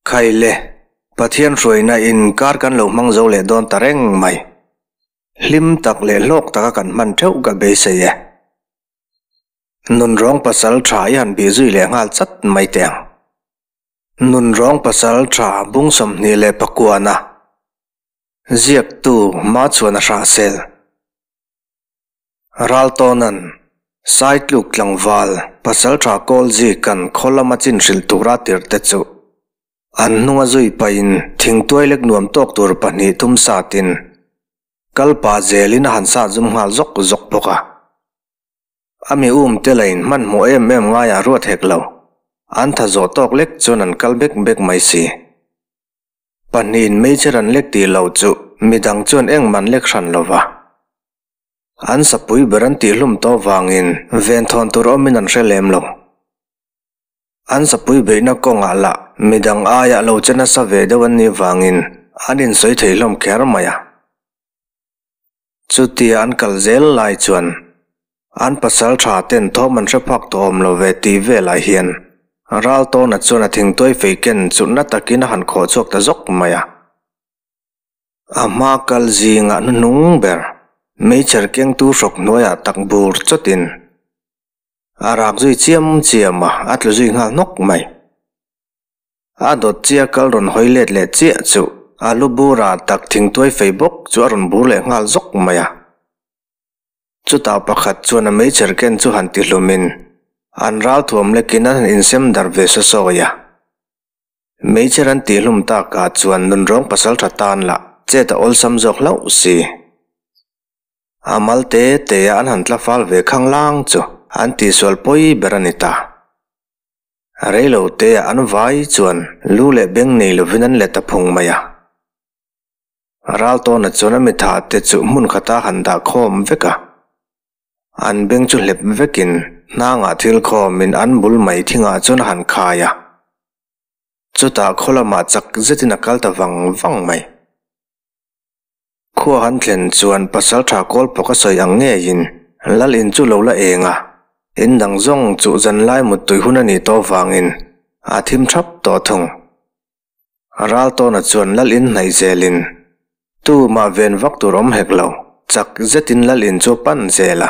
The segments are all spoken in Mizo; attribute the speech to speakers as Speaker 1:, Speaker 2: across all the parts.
Speaker 1: Khai le, Pathian hruaina in kar kan lo hmang zo leh dawn ta reng mai. Hlim tak leh hlawk taka kan hman theuh ka beisei e. Nunrawng pasal tha i han bih zui leh nghal chat mai teh ang. Nunrawng pasal tha bung 29-a ziaktu Machuan a hrahsel. Raltawna'n Saitluk tlangval pasal tha Kawlzika'n khaw lama chin hrilh tura tirhte chu an hnunga zui pahin thingtuai lek nuam tawk tur pahnih tum satin kal pah zelin a han sat zum nghal zawk zawk bawk a. A mi um te lain hmanhmawh em em ngaiah ruat hek lo, an tha zawh tawk lek chuan an kal bek bek mai si. Pahnihin meichher an lek tih loh chu midang chuan engmah an lek hran lo va. An sapui ber an tihhlum tawh vangin venthawn tur awmin an hre lem lo. An sapui beihna kawngah lah midang aia lo che nasa ve deuh an nih vangin an insawi thei hlawm kher mai a. Chutia an kal zel lai chuan an pasal tha ten thawm an hre phak tawh awm lo ve tih velah hian Raltawna chuan a thingtuai fei ken chu na takin a han khawh chhuak ta zawk mai a. A hma kal zingah hnuhnung ber meichher kengtu hrawk hnuaiah tak bur chawtin a rak zui chiam chiam a, a tlu zui nghal hnawk mai. A dawt chiah kal rawn hawi let leh chiah chu a lu bura tak thingtuai fei bawk chu a rawn bur leh nghal zawk mai a. Chutah pakhat chuan a meichher ken chu han ti hlumin an ralthuam lekin an han insem dar ve saw sawi a. Meichher an tihhlum takah chuan nunrawng pasal tha tan lah chet a awlsam zawk hlauh si. A mal te te a an han tla fal ve khanglang chu an tihsual pawi ber a ni ta. Rei lo te ah an vai chuan lu leh beng nei lovin an let a phung mai a. Raltawna chuan a mitha te chu hmun khata han dah khawm vek a. An beng chu hlep vekin hnangah thil khawmin an bul mai thingah chuan a han khai a. Chutah khaw lamah chak zetin a kal ta vang vang mai. Khua han thlen chuan Pasalṭha Kawlpawk a sawi ang ngeiin Lal in chu lo la eng a, in dang zawng chu zanlai muttui hun a nih tawh vangin a thim thap tawh thung. Raltawna chuan Lal in hnaih zelin tumah ven vak tur awm hek lo, chak zetin Lal in chu a pan zel a.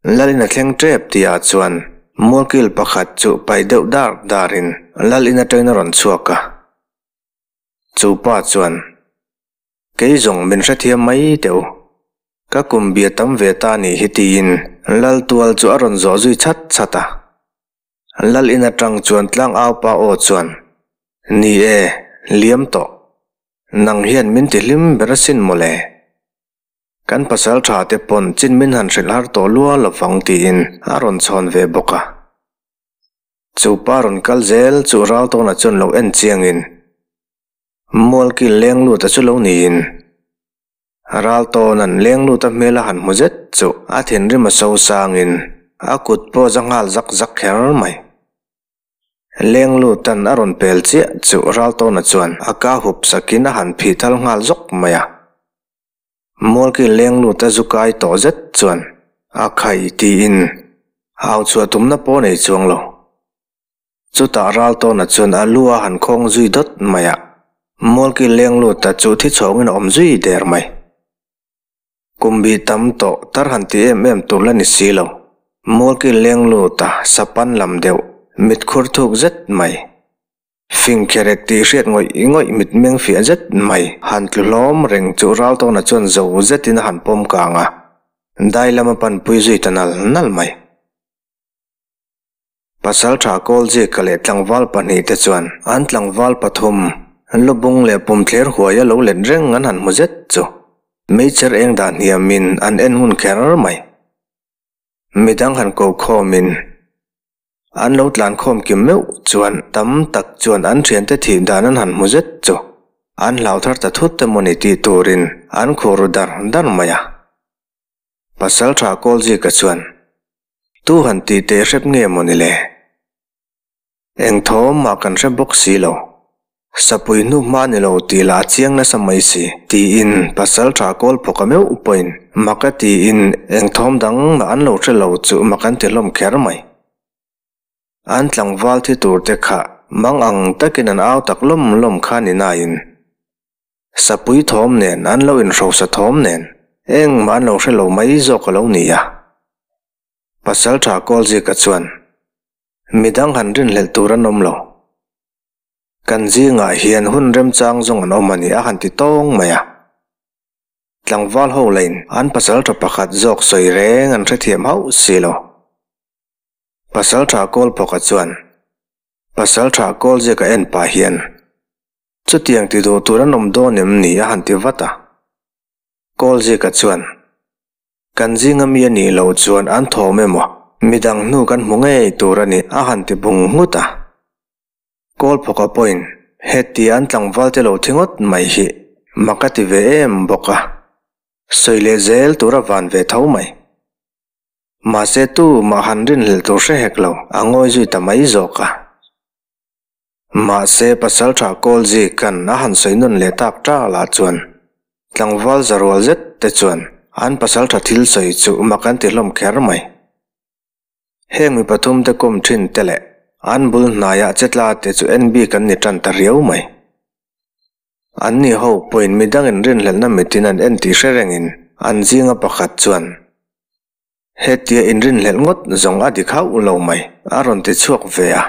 Speaker 1: Lal in a thleng tep tihah chuan mualkil pakhat chu paih deuh dar darin Lal in atangin a rawn chhuak a. Chu pa chuan, Kei zawng min hrethiam mai teh u. Ka kum bia tam ve ta nih hi tiin Lal tual chu a rawn zawh zui chhat chhat a. Lal in atang chuan tlangau pa aw chuan, Ni e, liam tawh. Nang hian min ti hlim ber asin mawle. Kan pasal tha te pawn chin min han hrilh har tawh lua lovang tiin a rawn chhawn ve bawk a. Chu pa rawn kal zel chu Raltawna chuan lo en chiangin Mualkil leng lut a chu lo niin Raltawna'n leng lut a hmel a han hmu zet chu a thinrim a so sangin a kut pawh za nghal zak zak kher mai. Leng lutan a rawn pel chiah chu Raltawna chuan a ka hup sakin a han phih thal nghal zawk mai a. Mualkil leng lut a zu kai tawh zet chuan a khai tiin au chhuah tumna pawh nei chuang lo. Chutah Raltawna chuan a lu a han khawng zui dawt mai a, Mualkil leng lut a chu thi chhawngin a awm zui der mai. Kum bih tam tawh tar han ti em em tur la ni si lo. Mualkil leng lut a sapan lam deuh mitkhur thuk zet mai. Fing kherek tih hriat ngawih ngawih mitmeng fiah zet mai han tlu hlawm reng chu Raltawna chuan zo zetin a han pawm kang a, dai lama panpui zui ta nal nal mai. Pasalṭha Kawlzika leh tlangval pahnihte chuan an tlangval pathum lubung leh pumthler huai a lo let reng an han hmu zet chu meichher eng dah hniamin an en hun kher mai. Midang han ko khawmin An lo tlan khawm kim meuh chuan tam tak chuan an thiante thih dan an han hmu zet chu an hlau thar ta thut emaw ni tih turin an khur ru dar dar mai a. Pasal tha Kawlzika chuan, Tu han tih teh hrep nge maw ni le? Eng thawm mah kan hre bawk si lo. Sapui hnu hma ni lo tih lah a chiang nasa mai si, tiin pasal tha Kawlphawka meuh pawhin mak a tiin eng thawm dang mah an lo hre lo chu mak an ti hlawm kher mai. An tlangval thi tur te kha Mang ang takin an au tak lawm lawm kha ni nain Sapui thawm nen an lo inhrosa thawm nen engmah an lo hre lo mai zawk a lo ni a. Pasaltha Kawlzika chuan midang han rinhlelh tur an awm lo. Kan zingah hian hun remchang zawng an awm a ni a han ti tawng mai a. Tlangval ho lain an pasaltha pakhat zawk sawi reng an hrethiam hauh si lo. Pasaltha Kawlphawka chuan Pasaltha Kawlzika en pah hian chutiang ti duh tur an awm dawn em ni a han ti vat a. Kawlzika chuan Kan zinga mi a nih loh chuan an thawm emaw midang hnu kan hmu ngei tur a ni a han ti bung nghut a. Kawlphawka pawhin heti an tlangval te lo thi ngawt mai hi mak a ti ve em bawk a, sawi leh zel tur a van ve tho mai. Mahse tu mah han rinhlelh tur hre hek lo, a ngawi zui ta mai zawk a. Mahse Pasaltha Kawlzikan a han sawi nawn leh tak ta lah chuan tlangval za rual zet te chuan an pasaltha thil sawi chu mak an ti hlawm kher mai. Heng mi pathum te kawm thin te leh an bul hnaiah chetla te chu en bik an ni tan ta riau mai. An ni ho pawhin midangin rinhlelhna mitin an en tih hre rengin an zinga pakhat chuan Hetia inrinhlelh ngawt zawng a dik hauh lo mai, a rawn ti chhuak ve a.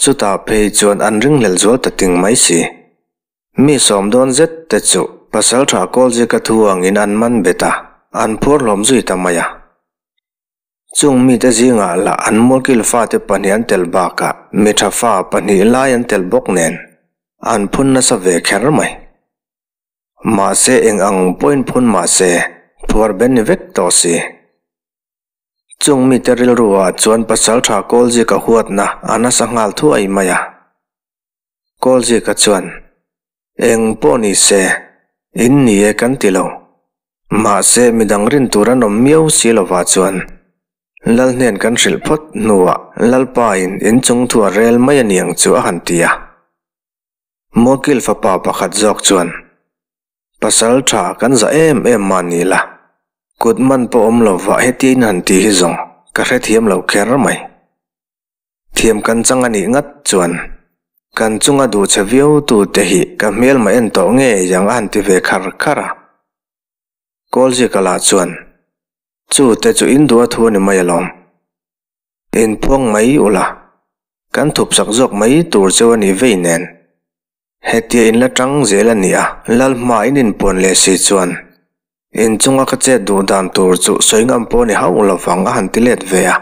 Speaker 1: Chutah phei chuan an ringhlelh zual ta ting mai si. Mi sawm dawn zet te chu Pasaltha Kawlzika thu angin an man bet a, an phuar hlawm zui ta mai a. Chung mite zingah lah an mualkil fate pahnih an tel bakah mi tha fa pahnih lai an tel bawk nen, an phun nasa ve kher mai. Mahse eng ang pawhin phun mahse phuar ben ni vek tawh si. Chung mite rilru ah chuan Pasaltha Kawlzika huatna a nasa nghal thuai mai a. Kawlzika chuan, Eng pawh ni se, in ni e kan ti lo. Mahse midang rin tur an awm miau si lovah chuan Lal hnen kan hrilh phawt hnuah Lalpa in inchung thu a rel mai a niang chu a han ti a. Mawkil fapa pakhat zawk chuan, Pasal tha kan za em em mah ni la, kut man pawh awm lova hetia in han ti hi zawng ka hrethiam lo kher mai. Thiam kan chang a nih ngat chuan, kan chunga duh che viau tu te hi ka hmelma en tawh ngei ang a han ti ve khar khar a. Kawlzika lah chuan, Chu te chu in duh a thu a ni mai alawm. Inphuang mai ula, kan thupsak zawk mai tur cheu a nih vei nen. Hetia in la tang zel a nia, lal hma in inpuan leh si chuan inchunga ka chet duh dan tur chu sawi ngam pawh ni hauh lovang a han ti let ve a.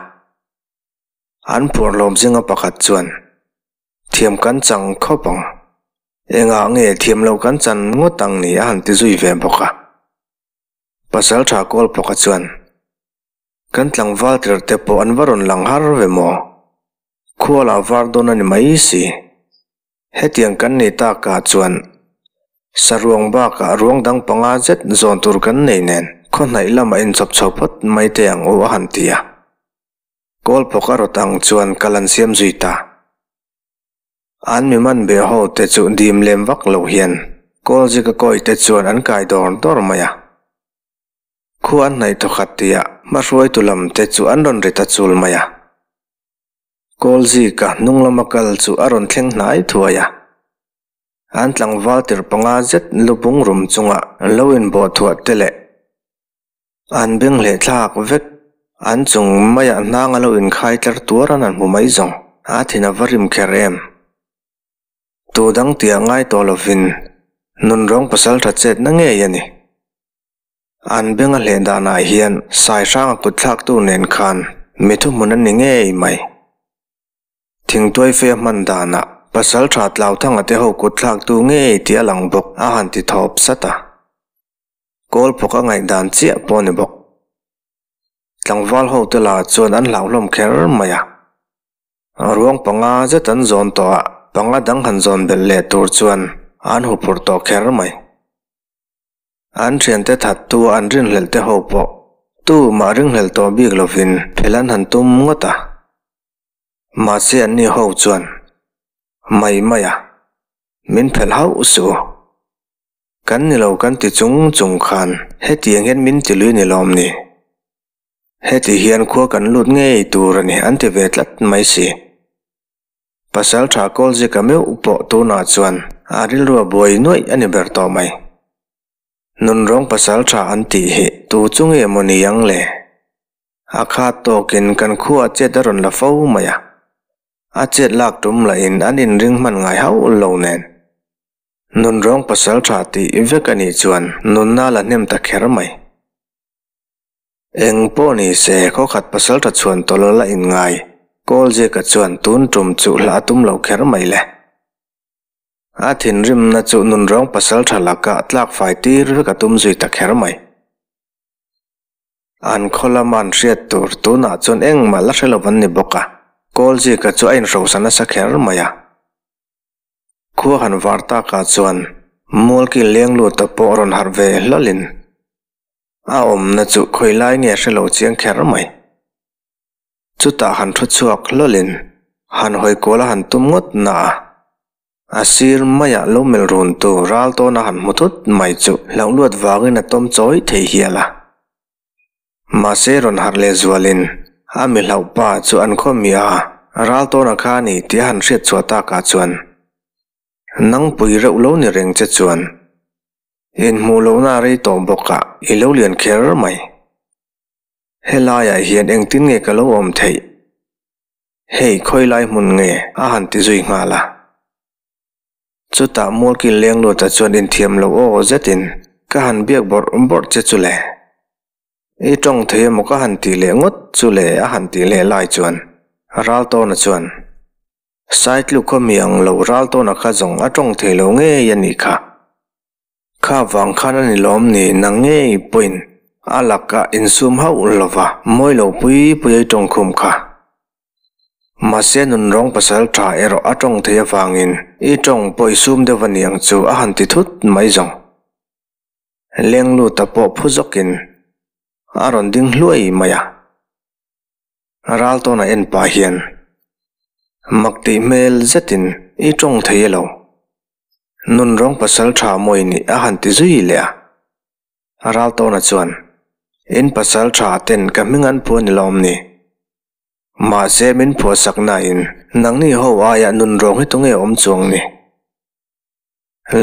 Speaker 1: An phuar hlawm zinga pakhat chuan, Thiam kan chang khawp ang. Engah nge thiam loh kan chan ngawt ang ni a han ti zui ve bawk a. Pasaltha Kawlphawka chuan, Kan tlangval tirh te pawh an va rawn lang har ve maw? Khual ah var dawn a ni mai si. Hetiang kan nei takah chuan saruang bakah ruang dang panga zet zawn tur kan nei nen khaw hnaih lamah inchawp chho phawt mai teh ang u a han ti a. Kawlphawk a rawt ang chuan kal an siam zui ta. An mi man beh ho te chu dim lem vak lo hian Kawlzika kawi te chuan an kai dawr dawr mai a. Khua an hnaih thawkhat tihah hmahruaitu lam te chu an rawn ri ta chul mai a. Kawlzika hnung lama kal chu a rawn thleng hnai thuai a. An tlangval tirh panga zet lubung rum chunga lo inbawh thuah te leh an beng hleh thlak vek an chung maiah hnang a lo inkhai tlar tuar an han hmu mai zawng a thin a va rim kher em. Tu dang tih a ngai tawh lovin nunrawng pasaltha chetna ngei a ni. An beng a hleh danah hian Sai hranga kut thlaktu nen khan mi thuhmun an ni ngei mai. Thingtuai fe a hman danah pasal tha Tlauthanga te ho kut thlaktu ngei tih a lang bawk a han ti thawp sat a. Kawlphawk a ngaihdan chiah pawh a ni bawk. Tlangval ho te lah chuan an hlauhlawm kher mai a. Ruang panga zet an zawn tawh a, panga dang han zawn belh leh tur chuan an huphurh tawh kher mai. An thiante thattu an rinhlelh te ho pawh tu mah ringhlelh tawh bik lovin phel an han tum ngawt a. Mahse anni ho chuan mai mai a, min phelh hauh suh u. Kan ni lo kan ti chung chung khan hetiang hian min ti lui ni lawm ni. Heti hian khua kan lut ngei tur a ni an ti ve tlat mai si. Pasalṭha Kawlzika meuh pawh tunah chuan a rilru a buai nuaih a ni ber tawh mai. Nunrawng pasalṭha an tih hi tu chu nge maw ni ang le? A khat tawkin kan khuaah chet a rawn la fo mai a, a chet lak tum lahin an inring hman ngai hauh lo nen. Nunrawng pasalṭha tih vek a nih chuan nunna la hnem ta kher mai. Eng pawh ni se, khawkhat pasalṭha chhuan tawlh la inngai, Kawlzika chuan tun tum chu hla a tum lo kher mai le. A thinrimna chu nunrawng pasalṭha lakah tlak fai tir vek a tum zui ta kher mai. An khaw lama an hriat tur tunah chuan engmah la hre lo an ni bawk a, Kawlzika chu a inhrosa nasa kher mai a. Khua han var takah chuan Mualkil lengluta pawh rawn harh ve hlawlin A awmna chu khawi lai nge hre lo chiang kher mai. Chutah han thu chhuak hlawlin han hawi kual a han tum ngawt na a, a sir maiah lo melh run tu ral tawna han hmu thut mai chu hlauh luat vangin a tawm chawi thei hial a. Mahse rawn harh leh zualin a mi hlauh pa chu an khaw mi a, ral tawna kha a ni tih a han hriat chhuah takah chuan nangpui reuh lo ni reng che chuan Inhmuh lohna a rei tawh bawk a, i lo lian kher mai. Helaiah hian engtin nge ka lo awm theih? Hei, khawi lai hmun nge? a han ti zui nghal a. Chutah Mualkil Lengluta chuan inthiam lo aw zetin ka han biak bawrh bawrh che chu le. I tawng thei emaw ka han tih leh ngawt chu le a han tih leh lai chuan Raltawna chuan, Saitluk khaw mi ang lo ral tawna kha zawng a tawng thei lo ngei a nih kha. Kha vang khan a ni lawm ni nang ngei pawhin a lakah insum hauh lova mawi lo pui pui a i tawng khum kha. Mahse nunrawng pasal tha erawh a tawng thei avangin i tawng pawh i sum deuh a ni ang chu a han ti thut mai zawng. Lengluta pawh phu zawkin a rawn ding hluai mai a. Ral tawn a en pah hian mak tih hmel zetin i tawng thei elo? Nunrawng pasal tha mawi nih a han ti zui leh a. Ral tawna chuan, In pasal tha ten ka hming an phuah ni lawm ni? Mahse min phuahsak nain nangni ho aia nunrawng hi tunge awm chuang ni?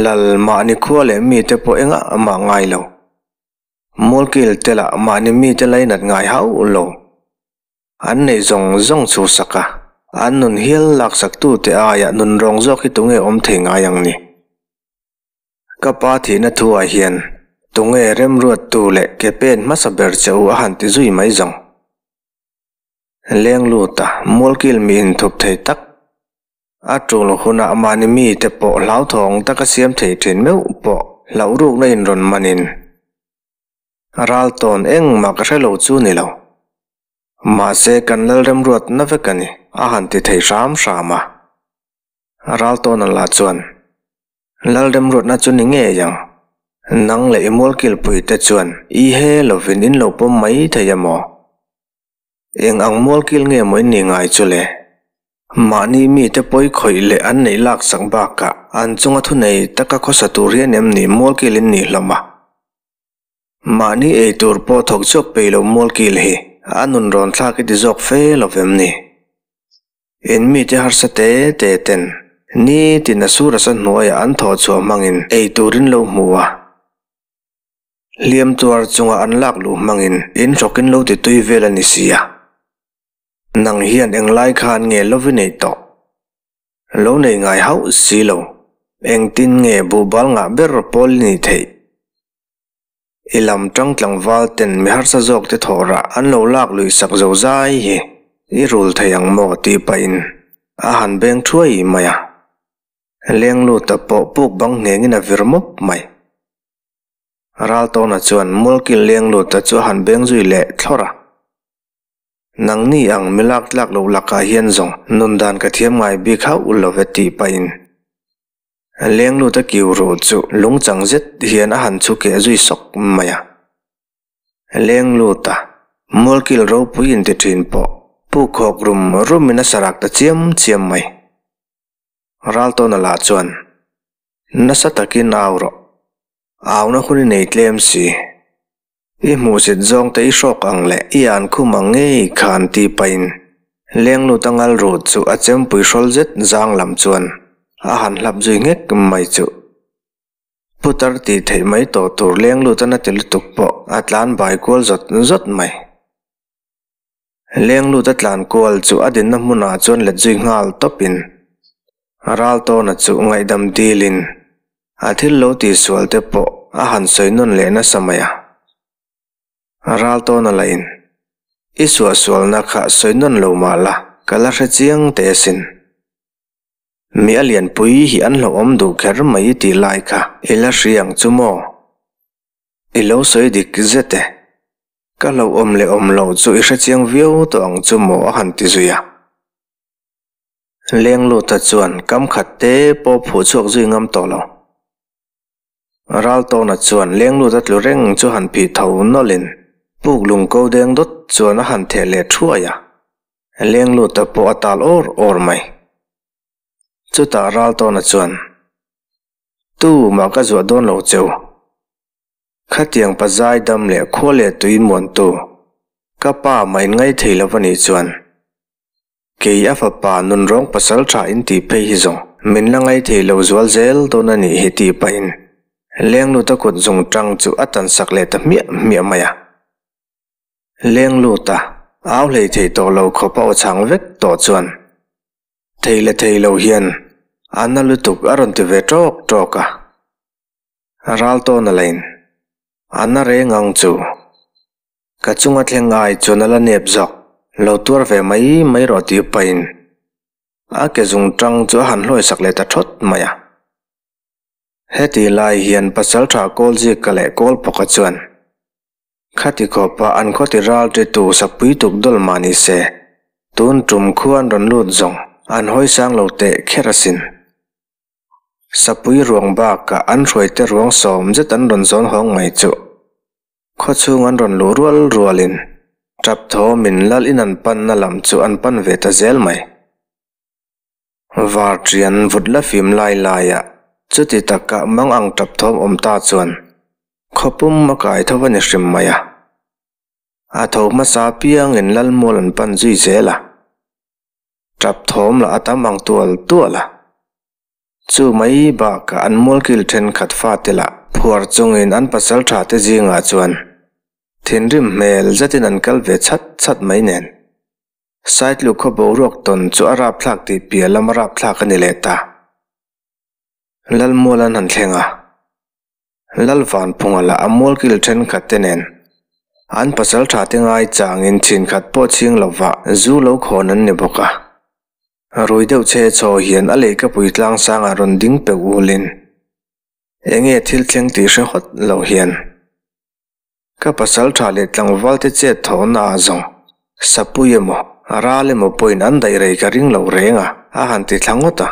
Speaker 1: Lal mahni khua leh mite pawh engah mah ngai lo. Mualkil te lah mahni mite lainat ngai hauh lo. An neih zawng zawng chhuhsak a, an nun hial laksaktu te aia nun rawng zawk hi tunge awm thei ngai ang ni? Ka pa thihna thu ah hian tunge remruattu leh ke pen hmasa ber che u a han ti zui mai zawng. Leng lut a, mualkil mi inthup thei tak. A tul hunah mahni mite pawh hlauthawng taka siam thei thin meuh pawh hlauh rukna in rawn manin ral tawn engmah ka hre lo chu ni lo. Mahse kan Lalremruatna vek a ni, a han ti thei hram hram a. Ral tawna lah chuan, Lalremruatna chu ni ngei ang, nang leh i mualkilpuite chuan i he lovin in lo pawm mai thei a maw? Eng ang mualkil nge maw in ni ngai chu le? Mahni mite pawi khawih leh an neih laksak bakah an chunga thunei taka khawsa tur hian em ni mualkil in nih hlawm a? Mahni ei tur pawh thawk chhuak pei lo mualkil hi a nun rawn thlak i ti zawk fe lo vem ni? In mite harsa te te ten nitin a sur asa hnuaiah an thawh chhuah hmangin ei turin lo hmu a. Hliam tuar chunga an lak luh hmangin in hrawkin lo ti tui vel a ni si a. Nang hian englai khan nge lo vi nei tawh? Lo nei ngai hauh si lo. Engtin nge buhbal ngah ber pawl i nih theih? I lam tang tlangval ten mi harsa zawk te thawh rah an lo lak luih sak zo zai hi i rul thei ang maw tih pahin a han beng thuai mai a. Lengluta pawh puk bang nghengin a vir mawp mai. Raltawna chuan Mualkil Lengluta chu a han beng zui leh thlawrh a. Nangni ang mi lak tlak loh lakah hian zawng nun dan ka thiam ngai bik hauh lo ve tih pahin lenglut a kiu ruh chu lungchang zet hian a han chhu keh zui sawk mai a. Lenglut a mualkil ropui inti thin pawh puk khawk rum rumin a sarak ta chiam chiam mai. Raltawna lah chuan nasa takin au rawh, auna hun i nei tlem si. I hmuhsit zawng te i hrawk ang leh i an khum ang ngei khan ti pahin Lenglut a ngal ruh chu a chempui hrawl zet zang lam chuan a han hlap zui nghek mai chuh. Putar tih theih mai tawh tur lenglut a na ti lutuk pawh a tlan bai kual zawt zawt mai. Lenglut a tlan kual chu a dinna hmunah chuan let zui nghal tawpin Raltawna chu ngaihdam dilin a thil lo tihsual te pawh a han sawi nawn leh nasa mai a. Raltawna lahin I suahsualna kha sawi nawn lo mah la, ka la hre chiang teh asin. Mi a lianpui hi an hlauhawm duh kher mai i tih lai kha i la hria ang chu maw? I lo sawi dik zet e. Ka hlauhawm leh awm loh chu i hre chiang viau tawh ang chu maw a han ti zui a. Lengluta chuan kam khat te pawh phuh chhuak zui ngam tawh lo. Raltawna chuan lenglut a tlu reng chu han phih tho nawlhin puk lung ko deng dawt chuan a han theh leh thuai a, lengluta pawh a tal awr awr mai. Chutah Raltawna chuan, Tu mah ka zuah dawn lo cheu. Khatiang pa zai dam leh khua leh tui muantu, ka pa mah in ngai thei lo va nih chuan, Kei a fapa nunrawng pasal tha in tih phei hi zawng min la ngai thei lo zual zel dawn a nih hi tih pahin Lengluta kut zung tang chu a tan sak leh ta hmiah hmiah mai a. Lengluta au hlei thei tawh lo khawp a aw chhang vek tawh chuan thei leh thei lo hian a na lutuk a rawn ti ve tawk tawk a. Ral tawn a lain a na reng ang chu. Ka chunga thleng ai chuan a la nep zawk, lo tuar ve mai mai rawh tih pahin a ke zung tang chu a han hlawi sak leh ta thawt mai a. Heti lai hian pasaltha Kawlzika leh Kawlphawka chuan khati khawpa an khawti ral ṭitu sapui tuk dawl mah ni se, tun ṭum khu an rawn lut zawng an hawi sang lo teh kher asin. Sapui ruang bakah an hruaite ruang sawm zet an rawn zawn hawng mai chuh. Khawchhung an rawn luh rual rualin tap thawmin lal in an panna lam chu an pan ve ta zel mai. Var ṭian vut la fim lai laiah chuti taka mang ang tap thawm awm ta chuan khawpum a kai tho a ni hrim mai a. A tho hmasa apiangin lal mual an pan zui zel a. Tap thawm lah a tam ang tual tual a. Chu mai bakah an mualkil thenkhat fate lah phuar chungin an pasal tha te zingah chuan thinrim hmel zetin an kal ve chhat chhat mai nen. Saitluk khaw boruak tawn chu a rapthlak tih piah lam a rapthlak a ni leh ta. Lalmual an han thleng a. Lalvanphunga lah a mualkil thenkhat te nen an pasal tha te ngai changin chhinkhat pawh chhing lova zu lo khawn an ni bawk a. Rui deuh che chaw hian a lehkapui tlang sangah rawn ding peuh ulin enge thil thleng tih hre hawt lo hian ka pasal tha leh tlangval te chet thawhna ah zawng sapui emaw ral emaw pawhin an daih rei ka ring lo reng a a han ti thla ngawt a.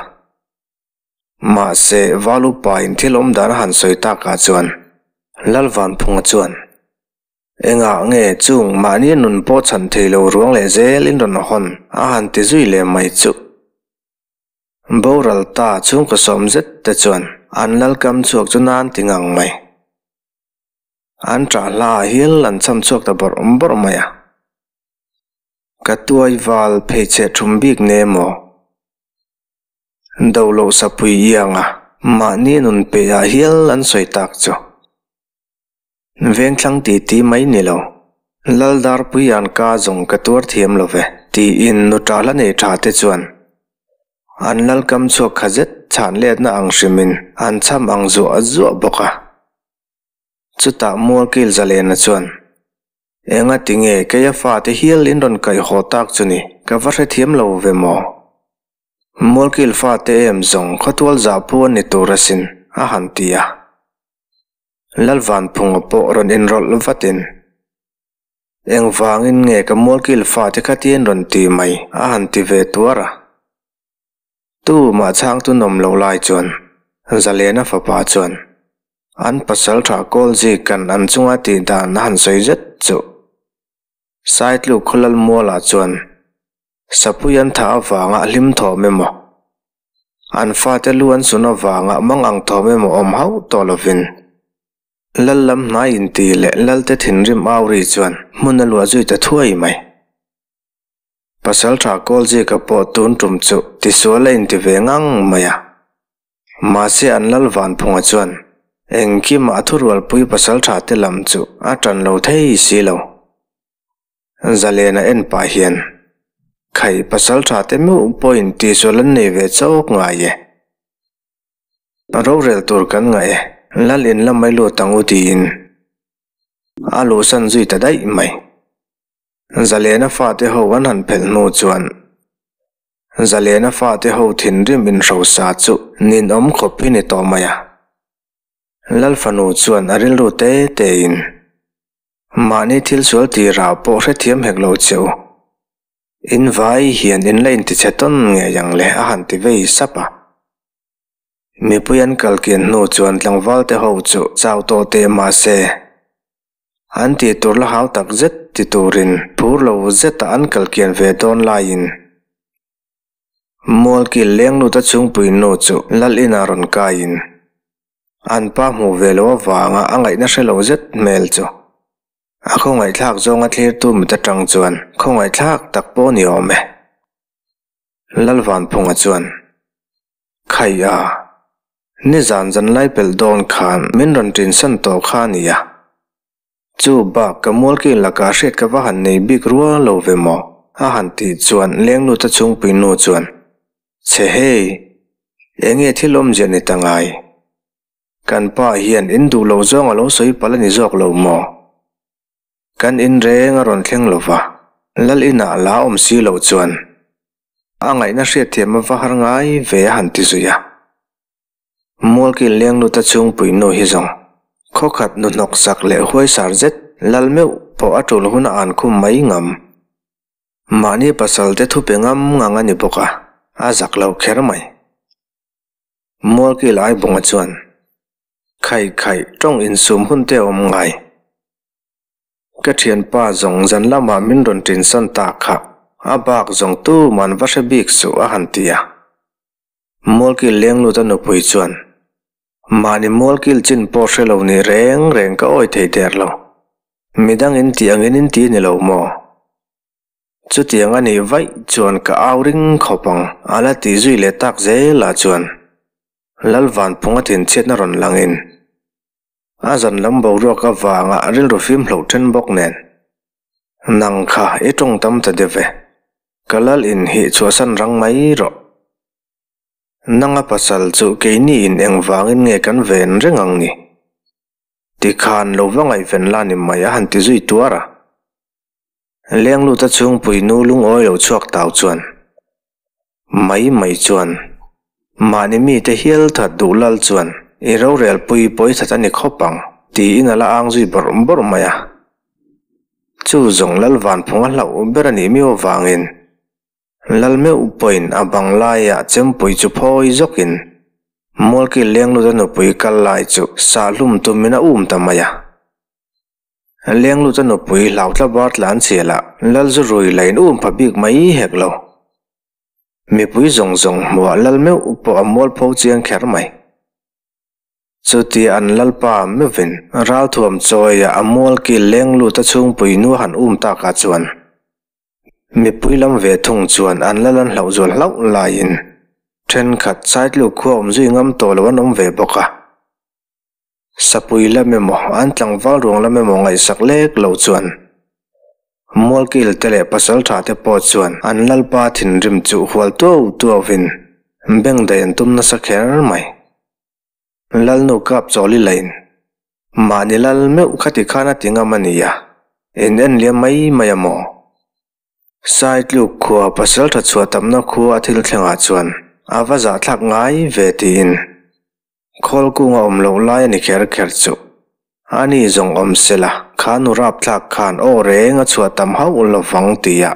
Speaker 1: Mahse val upa in thil awm dan a han sawi takah chuan Lalvanphunga chuan Engah nge chung mahni nun pawh chhan thei lo ruang leh zel in rawn hawn a han ti zui leh mai chuh. Boral ta chhungkaw sawm zet te chuan an lal kam chhuak chu nan ti ngang mai. An ṭah hla ah hial an cham chhuak ta bawrh bawrh mai a. Ka tuai val pheichhe ṭhum bik ne maw? Do loh sapui ianga mahni nun peih ah hial an sawi tak chu. Vengthlang ti ti mai ni lo. Laldarpuia'n ka zawng ka tuar thiam lo ve, tiin nu ṭahla nei ṭha te chuan an lalkam chhuak kha zet chhan letna ang hrimin an chham ang zuah zuah bawk a. Chutah Mualkil Zalena chuan, Enga tinge keia fate hial in rawn kaih haw tak chu ni, ka va hrethiam lo ve maw? Mualkil fate em zawng khawtual zahpu an ni tur asin, a han ti a. Lalvanphunga pawh rawn inrawlh vatin, Engvangin nge ka mualkil fate khatin rawn ti mai a han ti ve tuar a. Tu mah chhangtu nawm lo lai chuan Zalena fapa chuan an pasal tha Kawlzika'n an chunga tih dan a han sawi zet chu Saitluk khawlal mualah chuan Sapui an thah avanga hlim thawm emaw, an fate lu an sun avanga mang ang thawm emaw awm hauh tawh lovin, Lal lam hnai inti leh Lalte thinrim au ri chuan hmun a luah zui ta thuai mai. Pasalṭha Kawlzika pawh tun ṭum chu tisual a inti ve ngang mai a. Mahse an lal Vanphunga chuan engkimah a thurualpui pasalṭha te lam chu a ṭan lo thei si lo. Zalena en pah hian, Khai pasalṭha te meuh pawhin tisual an nei ve chawk ngai e. Rorel tur kan ngaih e, lal in la mai lut ang u tiin a luhsan zui ta daih mai. Zalena fate ho an han phelh hnu chuan Zalena fate ho thinrim inhrosa chu ninawm khawp hi ni tawh mai a. Lal fanu chuan a rilru te tein, Mahni thil sual tirah pawh hrethiam hek lo che u. In vai hian in la intichhe tawn ngei ang le a han ti vei sap a. Mipui an kal kian hnu chuan tlangval te ho chu chau tawh teh mah se, an tih tur la hau tak zet ti turin phur lo zeta an kal kian ve dawn laiin Mualkil lengluta chhungpui nu chu lal inah rawn kaiin an pa hmuh ve loh avanga a ngaihna hre lo zet hmel chu A khawngaihthlak zawnga thlirtu mit atang chuan khawngaihthlak tak pawh ni awm e. Lalvanphunga chuan, Khai a, nizan zanlai pelh dawn khan min rawn tinsan tawh kha a nia. Chu bak ka mualki lakah hriat ka va han nei bik rual lo ve maw? a han tih chuan lengluta chhungpui nu chuan, Chhe hei, enge thil awmzia ni ta ngai? Kan pa hian in duh lo zawng a lo sawi palh a ni zawk lo maw? Kan in reng a rawn thleng lo va, Lal inah la awm si lo chuan a ngaihna hriatthiam a va har ngai ve a han ti zui a. Mualkil lengluta chhungpui nu hi zawng khawkhat nu hnawk sak leh huaisar zet lal meuh pawh a tul hun a an khum mai ngam. Mahni pasal te thupe ngam ngang a ni bawk a, a zak lo kher mai. Mualkil Aibunga chuan, Khaih khaih, tawng insum hun te a awm ngai. Ka thianpa zawng zan lamah min rawn tinsan ta kha, a bak zawng tuman va hre bik suh a han ti a. Mualkil lengluta nupui chuan, Mahni mualkil chin pawh hre lo ni reng reng ka awi thei der lo. Midang in tih angin in ti ni lo maw? Chutiang a nih vaih chuan ka au ring khawp ang, a la ti zui leh tak zelah chuan Lalvanphunga thinchhiatna rawn langin a zan lam boruak avanga rilru fim hloh then bawk nen, Nang kha i tawng tam ta deuh e, ka lal in hi chhuahsan rang mai rawh. Nanga pasal chu keini in engvangin nge kan ven reng ang ni? Tikhan lo va ngaihven la ni mai a han ti zui tuar a. Lengluta chhungpui nu lungawi lo chhuak tau chuan mai mai chuan mahni mite hial that duh lal chuan i rorelpui pawi that a ni khawp ang tiin a la ang zui bawrh bawrh mai a. Chu zawng lal vanphung a hlauh ber a nih miau avangin Lal meuh pawhin a bang laiah chempui chu phawi zawkin Mualkil lengluta nupui kal lai chu sahhlum tumin a um ta mai a. Lengluta nupui hlauhtla bar tlan chhialah Lal zu rui la in um pha bik mai hek lo. Mipui zawng zawng hmuah Lal meuh pawh a mualpho chiang kher mai. Chutia an Lalpa meuhin ralthuam chawia a mualkil lengluta chhungpui nu han um takah chuan mipui lam ve thung chuan an Lal an hlauh zual hlauh laiin thenkhat Saitluk khua awm zui ngam tawh lo an awm ve bawk a. Sapui lam emaw, an tlangval ruang lam emaw ngaihsak lek lo chuan Mualkil te leh pasaltha te pawh chuan an lalpa thinrim chu hual tuau tuauvin bengdaih an tum nasa kher mai. Lalnu kap chawl i lain mahni lal meuh khati khan a ti ngam a nia, in en liam mai mai a maw? Saitluk khua pasaltha chhuah tamna khua a thil thlengah chuan a va zahthlak ngai ve tiin Khawl kunga awm loh lai a ni kher kher chu. A ni zawng awm se la, kha nu rapthlak khan aw reng a chhuah tam hauh lo vang tia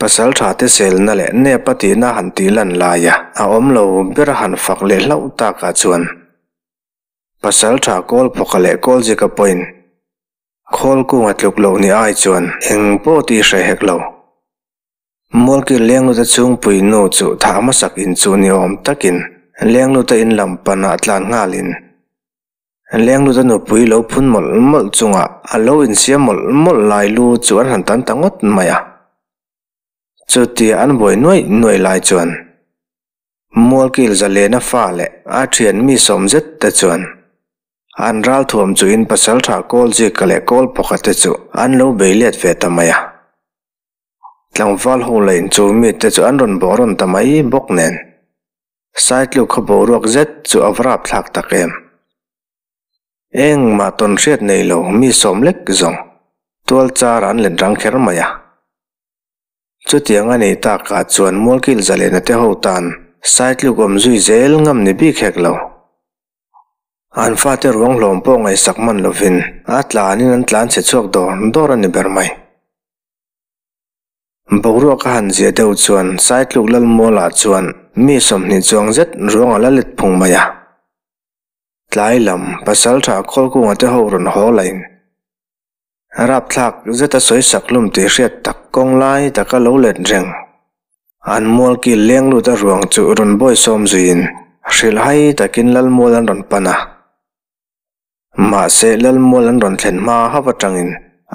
Speaker 1: pasal tha te selna leh nep a tihna han tih lan laia a awm lo ber a han fak leh hlauh takah chuan pasal tha Kawlphawka leh Kawlzika pawhin khawl kunga tluk loh ni ai chuan eng pawh tih hre hek lo. Mualkil lengluta chhungpui nu chu thah hmasak in chu ni awm takin lengluta in lam panah tlan nghalin lengluta nupui lo phun mawlh mawlh chungah a lo insiam mawlh mawlh lai lu chu an han tan ta ngawt mai a. Chutia an buai nuaih nuaih lai chuan Mualkil Zalena fa leh a thian mi sawm zet te chuan an ralthuam chuhin pasaltha Kawlzika leh Kawlpawka te chu an lo bei let ve ta mai a. Tlangval ho lain chu mite chu an rawn bawh rawn ta mai bawk nen Saitluk khaw boruak zet chu a va rapthlak tak em. Engmah tawn hriat nei lo mi sawm lek zawng tual char an let rang kher mai a. Chutiang a nih takah chuan Mualkil Zalena te ho tan Saitluk awm zui zel ngam ni bik hek lo. An fate ruang hlawm pawh ngaihsak hman lovin a tlanin an tlan chhe chhuak dawr dawr a ni ber mai. Boruak a han zia deuh chuan Saitluk Lalmualah chuan mi 20 chuang zet ruang a la let phung mai a. Tlai lam Pasaltha Khawlkunga te ho rawn haw lain rapthlak zeta sawi sak hlum tih hriat tak kawng lai taka lo let reng. An mualkil leng lut a ruang chu rawn bawi sawm zuiin hrilhhai takin Lalmual an rawn pan a. Mahse Lalmual an rawn thlen hma hauh atangin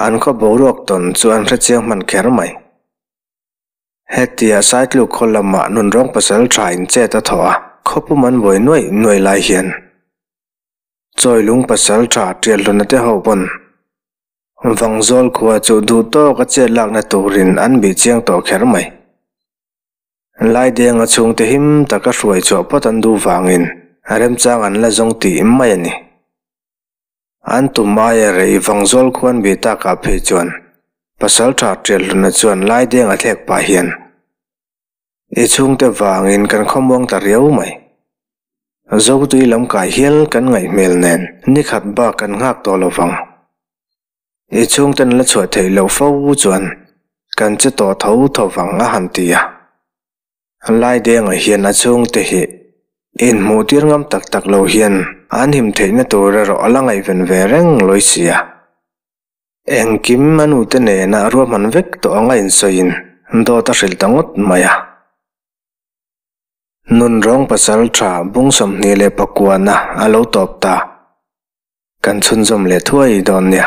Speaker 1: an khaw boruak tawn chu an hrechiang hman kher mai. Hetia Saitluk khaw lamah nunrawng pasal tha in chet a thawh a, khawpum an buai nuaih nuaih lai hian Chawilung pasal tha Tialhluna te ho pawn Vangzawl khua chu duh tawk a chet lakna turin an bih chiang tawh kher mai. Laidenga chhungte him taka hruai chhuah phawt an duh vangin remchang an la zawng tih mai a ni. An tum aia rei Vangzawl khuan bih takah phei chuan Pasaltha Tialhluna chuan Laidenga thlek pah hian I chhungte vangin kan khawmuang ta riau mai. Zotui lam kai hial kan ngaih hmel nen nikhat bak kan nghak tawh lo vang. I chhungten la chhuah theih loh fo chuan kan che tawh tho tho vang a han ti a. Laidengah hian a chhungte hi inhmuh tir ngam tak tak lo hian an him theihna tur erawh a la ngaihven ve reng lawi si a. Engkim a nute nena ruahman vek tawh anga insawiin dawt a hrilh ta ngawt mai a. Nunrawng pasal tha bung 29 a lo tawp ta. Kan chhunzawm leh thuai dawn nia.